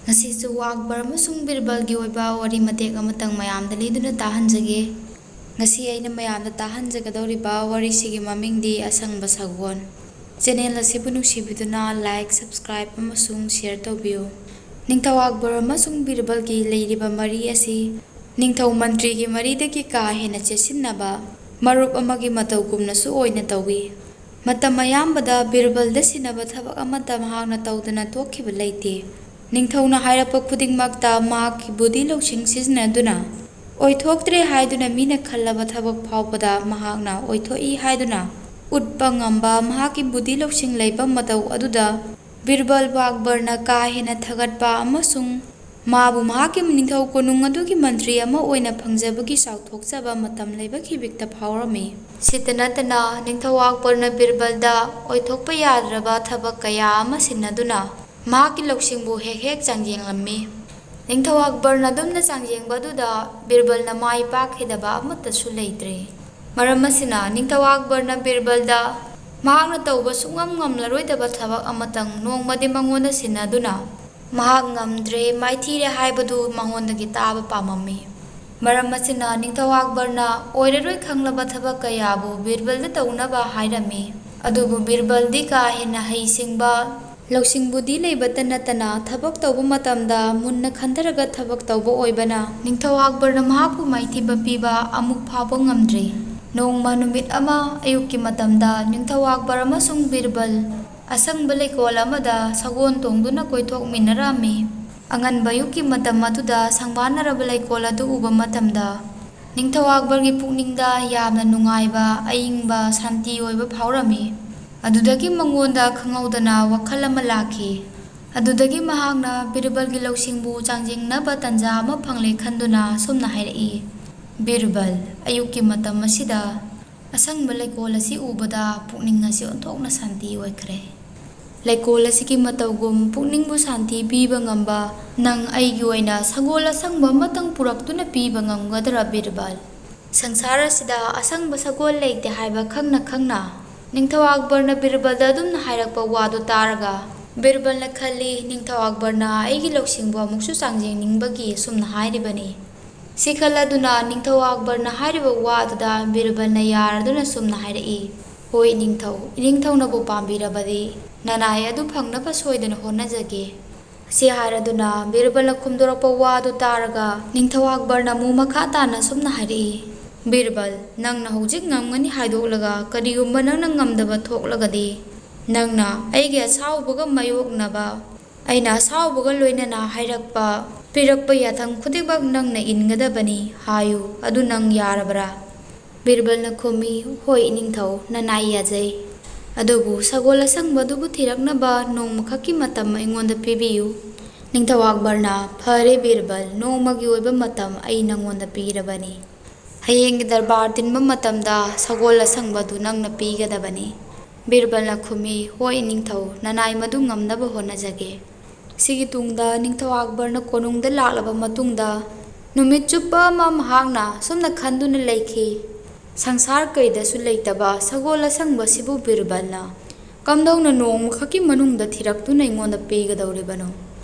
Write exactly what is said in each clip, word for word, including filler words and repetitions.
ꯉꯁꯤꯁꯨ ꯑꯛꯕꯔ ꯑꯃꯁꯨꯡ ꯕꯤꯔꯕꯜꯒꯤ ꯑꯣꯏꯕ ꯋꯥꯔꯤ ꯃꯇꯦꯛ ꯑꯃꯇꯪ ꯃꯌꯥꯝꯗ ꯂꯤꯗꯨꯅ ꯇꯥꯍꯟꯖꯒꯦ꯫ ꯉꯁꯤ ꯑꯩꯅ ꯃꯌꯥꯝꯗ ꯇꯥꯍꯟꯖꯒꯗꯧꯔꯤꯕ ꯋꯥꯔꯤꯁꯤꯒꯤ ꯃꯃꯤꯡꯗꯤ ꯑꯁꯪꯕ ꯁꯒꯣꯜ꯫ ꯆꯦꯅꯦꯜ ꯑꯁꯤꯕꯨ ꯅꯨꯡꯁꯤꯕꯤꯗꯨꯅ like, subscribe ꯑꯃꯁꯨꯡ share ꯇꯧꯕꯤꯌꯨ꯫ ꯅꯤꯡꯊꯧ ꯑꯛꯕꯔ ꯑꯃꯁꯨꯡ ꯕꯤꯔꯕꯜꯒꯤ ꯂꯩꯔꯤꯕ ꯃꯔꯤ ꯑꯁꯤ ꯅꯤꯡꯊꯧ ꯃꯟꯇ꯭ꯔꯤꯒꯤ ꯃꯔꯤꯗꯒꯤ ꯀꯥ ꯍꯦꯟꯅ ꯆꯦꯠꯁꯤꯟꯅꯕ ꯃꯔꯨꯞ ꯑꯃꯒꯤ ꯃꯇꯧꯒꯨꯝꯅꯁꯨ ꯑꯣꯏꯅ ꯇꯧꯏ꯫ ꯃꯇꯝ ꯑꯌꯥꯝꯕꯗ ꯕꯤꯔꯕꯜꯗ ꯁꯤꯟꯅꯕ ꯊꯕꯛ ꯑꯃꯠꯇ ꯃꯍꯥꯛꯅ ꯇꯧꯗꯅ ꯇꯣꯛꯈꯤꯕ ꯂꯩꯇꯦ꯫ ꯅꯤꯡꯊꯧꯅ ꯍꯥꯏꯔꯛꯄ ꯈꯨꯗꯤꯡꯃꯛꯇ ꯃꯍꯥꯛꯀꯤ ꯕꯨꯙꯤ ꯂꯧꯁꯤꯡ ꯁꯤꯖꯤꯟꯅꯗꯨꯅ ꯑꯣꯏꯊꯣꯛꯇ꯭ꯔꯦ ꯍꯥꯏꯗꯨꯅ ꯃꯤꯅ ꯈꯜꯂꯕ ꯊꯕꯛ ꯐꯥꯎꯕꯗ ꯃꯍꯥꯛꯅ ꯑꯣꯏꯊꯣꯛꯏ ꯍꯥꯏꯗꯨꯅ ꯎꯠꯄ ꯉꯝꯕ ꯃꯍꯥꯛꯀꯤ ꯕꯨꯙꯤ ꯂꯧꯁꯤꯡ ꯂꯩꯕ ꯃꯇꯧ ꯑꯗꯨꯗ ꯕꯤꯔꯕꯜꯕꯨ ꯑꯛꯕꯔꯅ ꯀꯥ ꯍꯦꯟꯅ ꯊꯥꯒꯠꯄ ꯑꯃꯁꯨꯡ ꯃꯥꯕꯨ ꯃꯍꯥꯛꯀꯤ ꯅꯤꯡꯊꯧ ꯀꯣꯅꯨꯡ ꯑꯗꯨꯒꯤ ꯃꯟꯇ꯭ꯔꯤ ꯑꯃ ꯑꯣꯏꯅ ꯐꯪꯖꯕꯒꯤ ꯆꯥꯎꯊꯣꯛꯆꯕ ꯃꯇꯝ ꯂꯩꯕ ꯈꯤꯕꯤꯛꯇ ꯐꯥꯎꯔꯝꯃꯤ꯫ ꯁꯤꯇ ꯅꯠꯇꯅ ꯅꯤꯡꯊꯧ ꯑꯛꯕꯔꯅ ꯕꯤꯔꯕꯜꯗ ꯑꯣꯏꯊꯣꯛꯄ ꯌꯥꯗ꯭ꯔꯕ ꯊꯕꯛ ꯀꯌꯥ ꯑꯃ ꯁꯤꯟꯅꯗꯨꯅ ꯃꯍꯥꯛꯀꯤ ꯂꯧꯁꯤꯡꯕꯨ ꯍꯦꯛ ꯍꯦꯛ ꯆꯥꯡꯌꯦꯡꯂꯝꯃꯤ꯫ ꯅꯤꯡꯊꯧ ꯑꯛꯕꯔꯅ ꯑꯗꯨꯝꯅ ꯆꯥꯡꯌꯦꯡꯕ ꯑꯗꯨꯗ ꯕꯤꯔꯕꯜꯅ ꯃꯥꯏ ꯄꯥꯛꯈꯤꯗꯕ ꯑꯃꯠꯇꯁꯨ ꯂꯩꯇ꯭ꯔꯦ꯫ ꯃꯔꯝ ꯑꯁꯤꯅ ꯅꯤꯡꯊꯧ ꯑꯛꯕꯔꯅ ꯕꯤꯔꯕꯜꯗ ꯃꯍꯥꯛꯅ ꯇꯧꯕ ꯁꯨꯡꯉꯝ ꯉꯝꯂꯔꯣꯏꯗꯕ ꯊꯕꯛ ꯑꯃꯇꯪ ꯅꯣꯡꯃꯗꯤ ꯃꯉꯣꯟꯗ ꯁꯤꯟꯅꯗꯨꯅ ꯃꯍꯥꯛ ꯉꯝꯗ꯭ꯔꯦ, ꯃꯥꯏꯊꯤꯔꯦ ꯍꯥꯏꯕꯗꯨ ꯃꯉꯣꯟꯗꯒꯤ ꯇꯥꯕ ꯄꯥꯝꯃꯝꯃꯤ꯫ ꯃꯔꯝ ꯑꯁꯤꯅ ꯅꯤꯡꯊꯧ ꯑꯛꯕꯔꯅ ꯑꯣꯏꯔꯔꯣꯏ ꯈꯪꯂꯕ ꯊꯕꯛ ꯀꯌꯥꯕꯨ ꯕꯤꯔꯕꯜꯗ ꯇꯧꯅꯕ ꯍꯥꯏꯔꯝꯃꯤ꯫ ꯑꯗꯨꯕꯨ ꯕꯤꯔꯕꯜꯗꯤ ꯀꯥ ꯍꯦꯟꯅ ꯍꯩꯁꯤꯡꯕ, ꯂꯧꯁꯤꯡ ꯕꯨꯙꯤ ꯂꯩꯕꯇ ꯅꯠꯇꯅ ꯊꯕꯛ ꯇꯧꯕ ꯃꯇꯝꯗ ꯃꯨꯟꯅ ꯈꯟꯊꯔꯒ ꯊꯕꯛ ꯇꯧꯕ ꯑꯣꯏꯕꯅ ꯅꯤꯡꯊꯧ ꯑꯛꯕꯔꯅ ꯃꯍꯥꯛꯄꯨ ꯃꯥꯏꯊꯤꯕ ꯄꯤꯕ ꯑꯃꯨꯛ ꯐꯥꯎꯕ ꯉꯝꯗ꯭ꯔꯤ꯫ ꯅꯣꯡꯃ ꯅꯨꯃꯤꯠ ꯑꯃ ꯑꯌꯨꯛꯀꯤ ꯃꯇꯝꯗ ꯅꯤꯡꯊꯧ ꯑꯛꯕꯔ ꯑꯃꯁꯨꯡ ꯕꯤꯔꯕꯜ ꯑꯁꯪꯕ ꯂꯩꯀꯣꯜ ꯑꯃꯗ ꯁꯒꯣꯜ ꯇꯣꯡꯗꯨꯅ ꯀꯣꯏꯊꯣꯛꯃꯤꯟꯅꯔꯝꯃꯤ꯫ ꯑꯉꯟꯕ ꯑꯌꯨꯛꯀꯤ ꯃꯇꯝ ꯑꯗꯨꯗ ꯁꯪꯕꯥꯟꯅꯔꯕ ꯂꯩꯀꯣꯜ ꯑꯗꯨ ꯎꯕ ꯃꯇꯝꯗ ꯅꯤꯡꯊꯧ ꯑꯛꯕꯔꯒꯤ ꯄꯨꯛꯅꯤꯡꯗ ꯌꯥꯝꯅ ꯅꯨꯡꯉꯥꯏꯕ, ꯑꯏꯪꯕ, ꯁꯥꯟꯇꯤ ꯑꯣꯏꯕ ꯐꯥꯎꯔꯝꯃꯤ꯫ ꯑꯗꯨꯗꯒꯤ ꯃꯉꯣꯟꯗ ꯈꯪꯍꯧꯗꯅ ꯋꯥꯈꯜ ꯑꯃ ꯂꯥꯛꯈꯤ꯫ ꯑꯗꯨꯗꯒꯤ ꯃꯍꯥꯛꯅ ꯕꯤꯔꯕꯜꯒꯤ ꯂꯧꯁꯤꯡꯕꯨ ꯆꯥꯡꯌꯦꯡꯅꯕ ꯇꯟꯖꯥ ꯑꯃ ꯐꯪꯂꯦ ꯈꯟꯗꯨꯅ ꯑꯁꯨꯝꯅ ꯍꯥꯏꯔꯛꯏ, "ꯕꯤꯔꯕꯜ, ꯑꯌꯨꯛꯀꯤ ꯃꯇꯝ ꯑꯁꯤꯗ ꯑꯁꯪꯕ ꯂꯩꯀꯣꯜ ꯑꯁꯤ ꯎꯕꯗ ꯄꯨꯛꯅꯤꯡ ꯑꯁꯤ ꯑꯣꯟꯊꯣꯛꯅ ꯁꯥꯟꯇꯤ ꯑꯣꯏꯈ꯭ꯔꯦ꯫ ꯂꯩꯀꯣꯜ ꯑꯁꯤꯒꯤ ꯃꯇꯧꯒꯨꯝ ꯄꯨꯛꯅꯤꯡꯕꯨ ꯁꯥꯟꯇꯤ ꯄꯤꯕ ꯉꯝꯕ ꯅꯪ ꯑꯩꯒꯤ ꯑꯣꯏꯅ ꯁꯒꯣꯜ ꯑꯁꯪꯕ ꯑꯃꯇꯪ ꯄꯨꯔꯛꯇꯨꯅ ꯄꯤꯕ ꯉꯝꯒꯗ꯭ꯔꯥ, ꯕꯤꯔꯕꯜ?" ꯁꯪꯁꯥꯔ ꯑꯁꯤꯗ ꯑꯁꯪꯕ ꯁꯒꯣꯜ ꯂꯩꯇꯦ ꯍꯥꯏꯕ ꯈꯪꯅ ꯈꯪꯅ ꯅꯤꯡꯊꯧ ꯑꯛꯕꯔꯅ ꯕꯤꯔꯕꯜꯗ ꯑꯗꯨꯝꯅ ꯍꯥꯏꯔꯛꯄ ꯋꯥꯗꯨ ꯇꯥꯔꯒ ꯕꯤꯔꯕꯜꯅ ꯈꯜꯂꯤ, "ꯅꯤꯡꯊꯧ ꯑꯛꯕꯔꯅ ꯑꯩꯒꯤ ꯂꯧꯁꯤꯡꯕꯨ ꯑꯃꯨꯛꯁꯨ ꯆꯥꯡꯖꯦꯡꯅꯤꯡꯕꯒꯤ ꯑꯁꯨꯝꯅ ꯍꯥꯏꯔꯤꯕꯅꯤ"꯫ ꯁꯤ ꯈꯜꯂꯗꯨꯅ ꯅꯤꯡꯊꯧ ꯑꯛꯕꯔꯅ ꯍꯥꯏꯔꯤꯕ ꯋꯥ ꯑꯗꯨꯗ ꯕꯤꯔꯕꯜꯅ ꯌꯥꯔꯗꯨꯅ ꯑꯁꯨꯝꯅ ꯍꯥꯏꯔꯛꯏ, "ꯍꯣꯏ ꯅꯤꯡꯊꯧ, ꯏꯅꯤꯡꯊꯧꯅꯕꯨ ꯄꯥꯝꯕꯤꯔꯕꯗꯤ ꯅꯅꯥꯏ ꯑꯗꯨ ꯐꯪꯅꯕ ꯁꯣꯏꯗꯅ ꯍꯣꯠꯅꯖꯒꯦ"꯫ ꯑꯁꯤ ꯍꯥꯏꯔꯗꯨꯅ ꯕꯤꯔꯕꯜꯅ ꯈꯨꯝꯗꯣꯔꯛꯄ ꯋꯥꯗꯨ ꯇꯥꯔꯒ ꯅꯤꯡꯊꯧ ꯑꯛꯕꯔꯅ ꯑꯃꯨꯛ ꯃꯈꯥ ꯇꯥꯅ ꯑꯁꯨꯝꯅ ꯍꯥꯏꯔꯛꯏ, "ꯕꯤꯔꯕꯜ, ꯅꯪꯅ ꯍꯧꯖꯤꯛ ꯉꯝꯒꯅꯤ ꯍꯥꯏꯗꯣꯛꯂꯒ ꯀꯔꯤꯒꯨꯝꯕ ꯅꯪꯅ ꯉꯝꯗꯕ ꯊꯣꯛꯂꯒꯗꯤ, ꯅꯪꯅ ꯑꯩꯒꯤ ꯑꯁꯥꯎꯕꯒ ꯃꯥꯌꯣꯛꯅꯕ, ꯑꯩꯅ ꯑꯁꯥꯎꯕꯒ ꯂꯣꯏꯅꯅ ꯍꯥꯏꯔꯛꯄ, ꯄꯤꯔꯛꯄ ꯌꯥꯊꯪ ꯈꯨꯗꯤꯡꯃꯛ ꯅꯪꯅ ꯏꯟꯒꯗꯕꯅꯤ ꯍꯥꯏꯌꯨ꯫ ꯑꯗꯨ ꯅꯪ ꯌꯥꯔꯕ꯭ꯔꯥ?" ꯕꯤꯔꯕꯜꯅ ꯈꯨꯝꯃꯤ, "ꯍꯣꯏ ꯅꯤꯡꯊꯧ, ꯅꯅꯥꯏ ꯌꯥꯖꯩ꯫ ꯑꯗꯨꯕꯨ ꯁꯒꯣꯜ ꯑꯁꯪꯕꯗꯨꯕꯨ ꯊꯤꯔꯛꯅꯕ ꯅꯣꯡꯃꯈꯛꯀꯤ ꯃꯇꯝ ꯑꯩꯉꯣꯟꯗ ꯄꯤꯕꯤꯌꯨ"꯫ ꯅꯤꯡꯊꯧ ꯑꯛꯕꯔꯅ, "ꯐꯔꯦ ꯕꯤꯔꯕꯜ, ꯅꯣꯡꯃꯒꯤ ꯑꯣꯏꯕ ꯃꯇꯝ ꯑꯩ ꯅꯪꯉꯣꯟꯗ ꯄꯤꯔꯕꯅꯤ꯫ ꯍꯌꯦꯡꯒꯤ ꯗꯔꯕꯥꯔ ꯇꯤꯟꯕ ꯃꯇꯝꯗ ꯁꯒꯣꯜ ꯑꯁꯪꯕꯗꯨ ꯅꯪꯅ ꯄꯤꯒꯗꯕꯅꯤ"꯫ ꯕꯤꯔꯕꯜꯅ ꯈꯨꯝꯃꯤ, "ꯍꯣꯏ ꯅꯤꯡꯊꯧ, ꯅꯅꯥꯏ ꯃꯗꯨ ꯉꯝꯅꯕ ꯍꯣꯠꯅꯖꯒꯦ"꯫ ꯁꯤꯒꯤ ꯇꯨꯡꯗ ꯅꯤꯡꯊꯧ ꯑꯛꯕꯔꯅ ꯀꯣꯅꯨꯡꯗ ꯂꯥꯛꯂꯕ ꯃꯇꯨꯡꯗ ꯅꯨꯃꯤꯠ ꯆꯨꯞꯄ ꯑꯃ ꯃꯍꯥꯛꯅ ꯑꯁꯨꯝꯅ ꯈꯟꯗꯨꯅ ꯂꯩꯈꯤ, "ꯁꯪꯁꯥꯔ ꯀꯩꯗꯁꯨ ꯂꯩꯇꯕ ꯁꯒꯣꯜ ꯑꯁꯪꯕꯁꯤꯕꯨ ꯕꯤꯔꯕꯜꯅ ꯀꯝꯗꯧꯅ ꯅꯣꯡꯃꯈꯛꯀꯤ ꯃꯅꯨꯡꯗ ꯊꯤꯔꯛꯇꯨꯅ ꯑꯩꯉꯣꯟꯗ ꯄꯤꯒꯗꯧꯔꯤꯕꯅꯣ?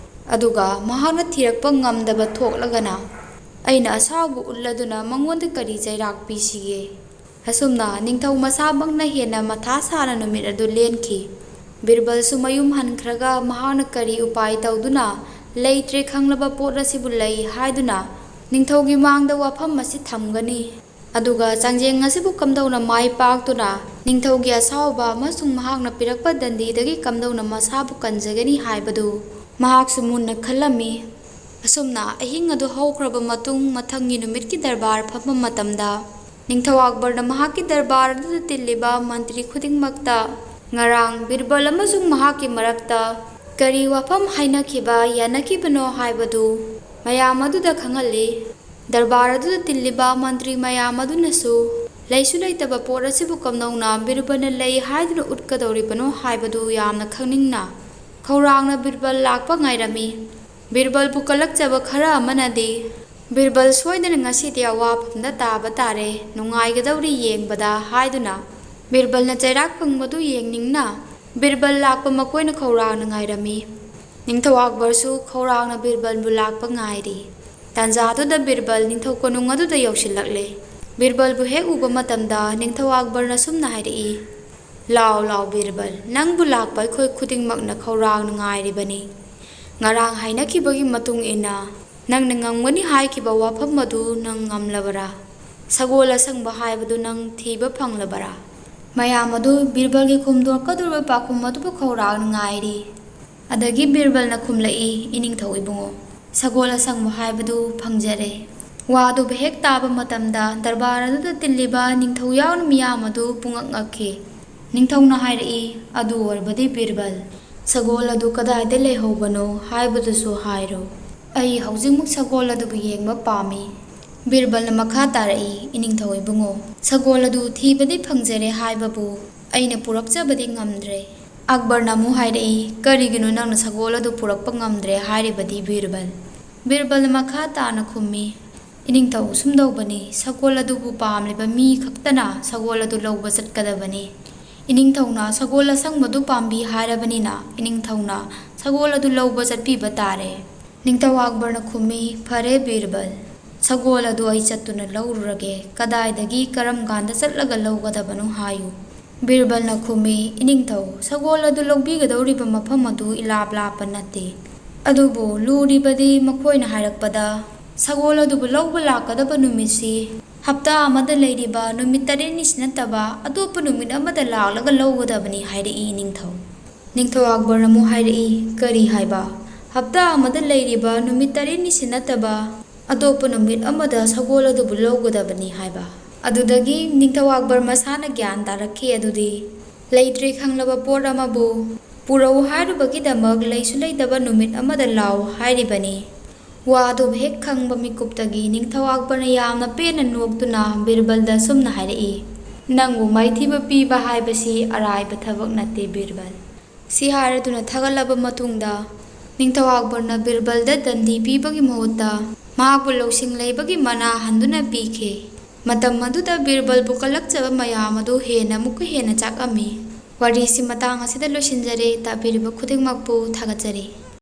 ꯑꯗꯨꯒ ꯃꯍꯥꯛꯅ ꯊꯤꯔꯛꯄ ꯉꯝꯗꯕ ꯊꯣꯛꯂꯒꯅ ꯑꯩꯅ ꯑꯁꯥꯎꯕ ꯎꯠꯂꯗꯨꯅ ꯃꯉꯣꯟꯗ ꯀꯔꯤ ꯆꯩꯔꯥꯛ ꯄꯤꯁꯤꯒꯦ?" ꯑꯁꯨꯝꯅ ꯅꯤꯡꯊꯧ ꯃꯁꯥꯃꯛꯅ ꯍꯦꯟꯅ ꯃꯊꯥ ꯁꯥꯅ ꯅꯨꯃꯤꯠ ꯑꯗꯨ ꯂꯦꯟꯈꯤ꯫ ꯕꯤꯔꯕꯜꯁꯨ ꯃꯌꯨꯝ ꯍꯟꯈ꯭ꯔꯒ ꯃꯍꯥꯛꯅ ꯀꯔꯤ ꯎꯄꯥꯏ ꯇꯧꯗꯨꯅ ꯂꯩꯇ꯭ꯔꯦ ꯈꯪꯂꯕ ꯄꯣꯠ ꯑꯁꯤꯕꯨ ꯂꯩ ꯍꯥꯏꯗꯨꯅ ꯅꯤꯡꯊꯧꯒꯤ ꯃꯥꯡꯗ ꯋꯥꯐꯝ ꯑꯁꯤ ꯊꯝꯒꯅꯤ? ꯑꯗꯨꯒ ꯆꯥꯡꯖꯦꯡ ꯑꯁꯤꯕꯨ ꯀꯝꯗꯧꯅ ꯃꯥꯏ ꯄꯥꯛꯇꯨꯅ ꯅꯤꯡꯊꯧꯒꯤ ꯑꯁꯥꯎꯕ ꯑꯃꯁꯨꯡ ꯃꯍꯥꯛꯅ ꯄꯤꯔꯛꯄ ꯗꯟꯗꯤꯗꯒꯤ ꯀꯝꯗꯧꯅ ꯃꯁꯥꯕꯨ ꯀꯟꯖꯒꯅꯤ ꯍꯥꯏꯕꯗꯨ ꯃꯍꯥꯛꯁꯨ ꯃꯨꯟꯅ ꯈꯜꯂꯝꯃꯤ꯫ ꯑꯁꯨꯝꯅ ꯑꯍꯤꯡ ꯑꯗꯨ ꯍꯧꯈ꯭ꯔꯕ ꯃꯇꯨꯡ, ꯃꯊꯪꯒꯤ ꯅꯨꯃꯤꯠꯀꯤ ꯗꯔꯕꯥꯔ ꯐꯝꯕ ꯃꯇꯝꯗ, ꯅꯤꯡꯊꯧ ꯑꯛꯕꯔꯅ ꯃꯍꯥꯛꯀꯤ ꯗꯔꯕꯥꯔ ꯑꯗꯨꯗ ꯇꯤꯜꯂꯤꯕ ꯃꯟꯇ꯭ꯔꯤ ꯈꯨꯗꯤꯡꯃꯛꯇ ꯉꯔꯥꯡ ꯕꯤꯔꯕꯜ ꯑꯃꯁꯨꯡ ꯃꯍꯥꯛꯀꯤ ꯃꯔꯛꯇ ꯀꯔꯤ ꯋꯥꯐꯝ ꯍꯥꯏꯅꯈꯤꯕ ꯌꯥꯅꯈꯤꯕꯅꯣ ꯍꯥꯏꯕꯗꯨ ꯃꯌꯥꯝ ꯑꯗꯨꯗ ꯈꯪꯍꯜꯂꯤ꯫ ꯗꯔꯕꯥꯔ ꯑꯗꯨꯗ ꯇꯤꯜꯂꯤꯕ ꯃꯟꯇ꯭ꯔꯤ ꯃꯌꯥꯝ ꯑꯗꯨꯅꯁꯨ ꯂꯩꯁꯨ ꯂꯩꯇꯕ ꯄꯣꯠ ꯑꯁꯤꯕꯨ ꯀꯝꯗꯧꯅ ꯕꯤꯔꯕꯜꯅ ꯂꯩ ꯍꯥꯏꯗꯨꯅ ꯎꯠꯀꯗꯧꯔꯤꯕꯅꯣ ꯍꯥꯏꯕꯗꯨ ꯌꯥꯝꯅ ꯈꯪꯅꯤꯡꯅ ꯈꯧꯔꯥꯡꯅ ꯕꯤꯔꯕꯜ ꯂꯥꯛꯄ ꯉꯥꯏꯔꯝꯃꯤ꯫ ꯕꯤꯔꯕꯜꯕꯨ ꯀꯜꯂꯛꯆꯕ ꯈꯔ ꯑꯃꯅꯗꯤ "ꯕꯤꯔꯕꯜ ꯁꯣꯏꯗꯅ ꯉꯁꯤꯗꯤ ꯑꯋꯥꯐꯝꯗ ꯇꯥꯕ ꯇꯥꯔꯦ, ꯅꯨꯡꯉꯥꯏꯒꯗꯧꯔꯤ ꯌꯦꯡꯕꯗ" ꯍꯥꯏꯗꯨꯅ ꯕꯤꯔꯕꯜꯅ ꯆꯩꯔꯥꯛ ꯐꯪꯕꯗꯨ ꯌꯦꯡꯅꯤꯡꯅ ꯕꯤꯔꯕꯜ ꯂꯥꯛꯄ ꯃꯈꯣꯏꯅ ꯈꯧꯔꯥꯡꯅ ꯉꯥꯏꯔꯝꯃꯤ꯫ ꯅꯤꯡꯊꯧ ꯑꯛꯕꯔꯁꯨ ꯈꯧꯔꯥꯡꯅ ꯕꯤꯔꯕꯜꯕꯨ ꯂꯥꯛꯄ ꯉꯥꯏꯔꯤ꯫ ꯇꯥꯟꯖꯥꯗꯨꯗ ꯕꯤꯔꯕꯜ ꯅꯤꯡꯊꯧ ꯀꯣꯅꯨꯡ ꯑꯗꯨꯗ ꯌꯧꯁꯤꯜꯂꯛꯂꯦ꯫ ꯕꯤꯔꯕꯜꯕꯨ ꯍꯦꯛ ꯎꯕ ꯃꯇꯝꯗ ꯅꯤꯡꯊꯧ ꯑꯛꯕꯔꯅ ꯁꯨꯝꯅ ꯍꯥꯏꯔꯛꯏ, "ꯂꯥꯎ, ꯂꯥꯎ ꯕꯤꯔꯕꯜ, ꯅꯪꯕꯨ ꯂꯥꯛꯄ ꯑꯩꯈꯣꯏ ꯈꯨꯗꯤꯡꯃꯛꯅ ꯈꯧꯔꯥꯡꯅ ꯉꯥꯏꯔꯤꯕꯅꯤ꯫ ꯉꯔꯥꯡ ꯍꯥꯏꯅꯈꯤꯕꯒꯤ ꯃꯇꯨꯡ ꯏꯟꯅ ꯅꯪꯅ ꯉꯝꯒꯅꯤ ꯍꯥꯏꯈꯤꯕ ꯋꯥꯐꯝ ꯑꯗꯨ ꯅꯪ ꯉꯝꯂꯕꯔꯥ? ꯁꯒꯣꯜ ꯑꯁꯪꯕ ꯍꯥꯏꯕꯗꯨ ꯅꯪ ꯊꯤꯕ ꯐꯪꯂꯕꯔꯥ?" ꯃꯌꯥꯝ ꯑꯗꯨ ꯕꯤꯔꯕꯜꯒꯤ ꯈꯨꯝꯗꯣꯔꯛꯀꯗꯧꯔꯤꯕ ꯄꯥꯎꯈꯨꯝ ꯑꯗꯨꯕꯨ ꯈꯧꯔꯥꯡꯅ ꯉꯥꯏꯔꯤ꯫ ꯑꯗꯒꯤ ꯕꯤꯔꯕꯜꯅ ꯈꯨꯝꯂꯛꯏ, "ꯏꯅꯤꯡꯊꯧ ꯏꯕꯨꯡꯉꯣ, ꯁꯒꯣꯜ ꯑꯁꯪꯕ ꯍꯥꯏꯕꯗꯨ ꯐꯪꯖꯔꯦ꯫" ꯋꯥ ꯑꯗꯨꯕꯨ ꯍꯦꯛ ꯇꯥꯕ ꯃꯇꯝꯗ ꯗꯔꯕꯥꯔ ꯑꯗꯨꯗ ꯇꯤꯜꯂꯤꯕ ꯅꯤꯡꯊꯧ ꯌꯥꯎꯅ ꯃꯤꯌꯥꯝ ꯑꯗꯨ ꯄꯨꯡꯉꯛ ꯉꯛꯈꯤ꯫ ꯅꯤꯡꯊꯧꯅ ꯍꯥꯏꯔꯛꯏ, "ꯑꯗꯨ ꯑꯣꯏꯔꯕꯗꯤ ꯕꯤꯔꯕꯜ, ꯁꯒꯣꯜ ꯑꯗꯨ ꯀꯗꯥꯏꯗ ꯂꯩꯍꯧꯕꯅꯣ ꯍꯥꯏꯕꯗꯨꯁꯨ ꯍꯥꯏꯔꯣ꯫ ꯑꯩ ꯍꯧꯖꯤꯛꯃꯛ ꯁꯒꯣꯜ ꯑꯗꯨꯕꯨ ꯌꯦꯡꯕ ꯄꯥꯝꯃꯤ꯫" ꯕꯤꯔꯕꯜꯅ ꯃꯈꯥ ꯇꯥꯔꯛꯏ, "ꯏꯅꯤꯡꯊꯧ ꯏꯕꯨꯡꯉꯣ, ꯁꯒꯣꯜ ꯑꯗꯨ ꯊꯤꯕꯗꯤ ꯐꯪꯖꯔꯦ ꯍꯥꯏꯕꯕꯨ ꯑꯩꯅ ꯄꯨꯔꯛꯆꯕꯗꯤ ꯉꯝꯗ꯭ꯔꯦ꯫" ꯑꯛꯕꯔꯅ ꯑꯃꯨꯛ ꯍꯥꯏꯔꯛꯏ, "ꯀꯔꯤꯒꯤꯅꯣ ꯅꯪꯅ ꯁꯒꯣꯜ ꯑꯗꯨ ꯄꯨꯔꯛꯄ ꯉꯝꯗ꯭ꯔꯦ ꯍꯥꯏꯔꯤꯕꯗꯤ ꯕꯤꯔꯕꯜ?" ꯕꯤꯔꯕꯜꯅ ꯃꯈꯥ ꯇꯥꯅ ꯈꯨꯝꯃꯤ, "ꯏꯅꯤꯡꯊꯧ, ꯁꯨꯝꯗꯧꯕꯅꯤ, ꯁꯒꯣꯜ ꯑꯗꯨꯕꯨ ꯄꯥꯝꯂꯤꯕ ꯃꯤ ꯈꯛꯇꯅ ꯁꯒꯣꯜ ꯑꯗꯨ ꯂꯧꯕ ꯆꯠꯀꯗꯕꯅꯤ꯫ ꯏꯅꯤꯡꯊꯧꯅ ꯁꯒꯣꯜ ꯑꯁꯪꯕꯗꯨ ꯄꯥꯝꯕꯤ ꯍꯥꯏꯔꯕꯅꯤꯅ ꯏꯅꯤꯡꯊꯧꯅ ꯁꯒꯣꯜ ꯑꯗꯨ ꯂꯧꯕ ꯆꯠꯄꯤꯕ ꯇꯥꯔꯦ꯫" ꯅꯤꯡꯊꯧ ꯑꯛꯕꯔꯅ ꯈꯨꯝꯃꯤ, "ꯐꯔꯦ ꯕꯤꯔꯕꯜ, ꯁꯒꯣꯜ ꯑꯗꯨ ꯑꯩ ꯆꯠꯇꯨꯅ ꯂꯧꯔꯨꯔꯒꯦ꯫ ꯀꯗꯥꯏꯗꯒꯤ ꯀꯔꯝ ꯀꯥꯟꯗ ꯆꯠꯂꯒ ꯂꯧꯒꯗꯕꯅꯣ ꯍꯥꯏꯌꯨ꯫" ꯕꯤꯔꯕꯜꯅ ꯈꯨꯝꯃꯤ, "ꯏꯅꯤꯡꯊꯧ, ꯁꯒꯣꯜ ꯑꯗꯨ ꯂꯧꯕꯤꯒꯗꯧꯔꯤꯕ ꯃꯐꯝ ꯑꯗꯨ ꯏꯂꯥꯞ ꯂꯥꯞꯄ ꯅꯠꯇꯦ꯫ ꯑꯗꯨꯕꯨ ꯂꯨꯔꯤꯕꯗꯤ ꯃꯈꯣꯏꯅ ꯍꯥꯏꯔꯛꯄꯗ ꯁꯒꯣꯜ ꯑꯗꯨꯕꯨ ꯂꯧꯕ ꯂꯥꯛꯀꯗꯕ ꯅꯨꯃꯤꯠꯁꯤ ꯍꯞꯇꯥ ꯑꯃꯗ ꯂꯩꯔꯤꯕ ꯅꯨꯃꯤꯠ ꯇꯔꯦꯠꯅꯤꯁꯤ ꯅꯠꯇꯕ ꯑꯇꯣꯞꯄ ꯅꯨꯃꯤꯠ ꯑꯃꯗ ꯂꯥꯛꯂꯒ ꯂꯧꯒꯗꯕꯅꯤ ꯍꯥꯏꯔꯛꯏ ꯏꯅꯤꯡꯊꯧ꯫" ꯅꯤꯡꯊꯧ ꯑꯛꯕꯔꯅ ꯑꯃꯨꯛ ꯍꯥꯏꯔꯛꯏ, "ꯀꯔꯤ ꯍꯥꯏꯕ? ꯍꯞꯇꯥ ꯑꯃꯗ ꯂꯩꯔꯤꯕ ꯅꯨꯃꯤꯠ ꯇꯔꯦꯠꯅꯤꯁꯤ ꯅꯠꯇꯕ ꯑꯇꯣꯞꯄ ꯅꯨꯃꯤꯠ ꯑꯃꯗ ꯁꯒꯣꯜ ꯑꯗꯨꯕꯨ ꯂꯧꯒꯗꯕꯅꯤ ꯍꯥꯏꯕ?" ꯑꯗꯨꯗꯒꯤ ꯅꯤꯡꯊꯧ ꯑꯛꯕꯔ ꯃꯁꯥꯅ ꯒ꯭ꯌꯥꯟ ꯇꯥꯔꯛꯈꯤ꯫ ꯑꯗꯨꯗꯤ ꯂꯩꯇ꯭ꯔꯦ ꯈꯪꯂꯕ ꯄꯣꯠ ꯑꯃꯕꯨ ꯄꯨꯔꯛꯎ ꯍꯥꯏꯔꯨꯕꯒꯤꯗꯃꯛ ꯂꯩꯁꯨ ꯂꯩꯇꯕ ꯅꯨꯃꯤꯠ ꯑꯃꯗ ꯂꯥꯎ ꯍꯥꯏꯔꯤꯕꯅꯤ꯫ ꯋꯥ ꯑꯗꯨꯕꯨ ꯍꯦꯛ ꯈꯪꯕ ꯃꯤꯀꯨꯞꯇꯒꯤ ꯅꯤꯡꯊꯧ ꯑꯛꯕꯔꯅ ꯌꯥꯝꯅ ꯄꯦꯟꯅ ꯅꯣꯛꯇꯨꯅ ꯕꯤꯔꯕꯜꯗ ꯑꯁꯨꯝꯅ ꯍꯥꯏꯔꯛꯏ, "ꯅꯪꯕꯨ ꯃꯥꯏꯊꯤꯕ ꯄꯤꯕ ꯍꯥꯏꯕꯁꯤ ꯑꯔꯥꯏꯕ ꯊꯕꯛ ꯅꯠꯇꯦ ꯕꯤꯔꯕꯜ꯫" ꯁꯤ ꯍꯥꯏꯔꯗꯨꯅ ꯊꯥꯒꯠꯂꯕ ꯃꯇꯨꯡꯗ ꯅꯤꯡꯊꯧ ꯑꯛꯕꯔꯅ ꯕꯤꯔꯕꯜꯗ ꯗꯟꯗꯤ ꯄꯤꯕꯒꯤ ꯃꯍꯨꯠꯇ ꯃꯍꯥꯛꯄꯨ ꯂꯧꯁꯤꯡ ꯂꯩꯕꯒꯤ ꯃꯅꯥ ꯍꯟꯗꯨꯅ ꯄꯤꯈꯤ꯫ ꯃꯇꯝ ꯑꯗꯨꯗ ꯕꯤꯔꯕꯜꯕꯨ ꯀꯜꯂꯛꯆꯕ ꯃꯌꯥꯝ ꯑꯗꯨ ꯍꯦꯟꯅ ꯑꯃꯨꯛꯀ ꯍꯦꯟꯅ ꯆꯥꯛꯑꯝꯃꯤ꯫ ꯋꯥꯔꯤꯁꯤ ꯃꯇꯥꯡ ꯑꯁꯤꯗ ꯂꯣꯏꯁꯤꯟꯖꯔꯦ꯫ ꯇꯥꯕꯤꯔꯤꯕ ꯈꯨꯗꯤꯡꯃꯛꯄꯨ ꯊꯥꯒꯠꯆꯔꯤ꯫